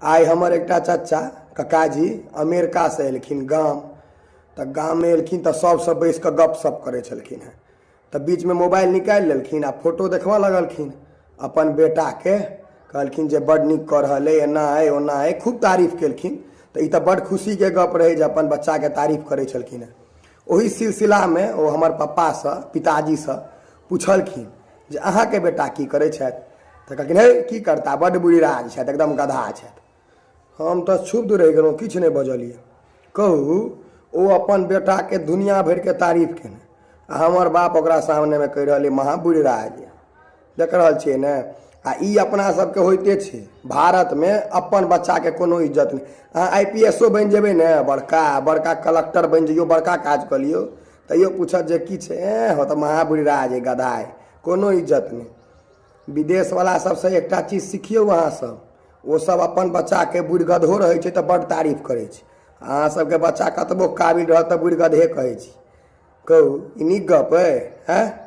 आइ हमर एकटा चचा ककाजी अमेरिकासँ एलखिन गाम। तऽ गाममे एलखिन तऽ सभसँ बैसि कऽ गपशप करै छलखिन हेँ। तऽ बीचमे मोबाइल निकालि लेलखिन आ फोटो देखबऽ लगलखिन अपन बेटाके। कहलखिन जे बड्ड नीक कऽ रहल अइ, एना अइ, ओना अइ, खूब तारीफ केलखिन। तऽ ई तऽ बड्ड खुशीके गप रहै जे अपन बच्चाके तारीफ करै छलखिन हेँ। ओहि सिलसिलामे ओ हमर पप्पासँ, पिताजीसँ पुछलखिन जे अहाँके बेटा की करै छथि? तऽ कहलखिन हे, की करता, बड्ड बुरिराज छथि, एकदम गधा छथि। हम तऽ क्षुब्ध रहि गेलहुँ, किछु नहि बजलियै। कहू, ओ अपन बेटाके दुनिया भरिके तारीफ केने आ हमर बाप ओकरा सामनेमे कहि रहल अइ महा बुरिराज। देख रहल छियै ने? आ ई अपना सबके होइते छै भारतमे, अपन बच्चाके कोनो इज्जत नहि। अहाँ I P S O बनि जेबै ने, बड़का बड़का कलक्टर बनि जइयौ, बड़का काज कऽ लियौ, तैयो पूछत जे की छै? एँ हो तऽ महा बुरिराज अइ, गधा अइ, कोनो इज्जत नहि। विदेशवला सबसँ एकटा चीज सिखियौ अहाँ सब, ओ सब अपन बच्चाके बुढ़ि गधो रहै छै तऽ बड्ड तारीफ करै छै। अहाँ सबके बच्चा कतबो काबिल रहत तऽ बुढ़ि गधे कहै छी। कहू, ई नीक गप अइ? आँय।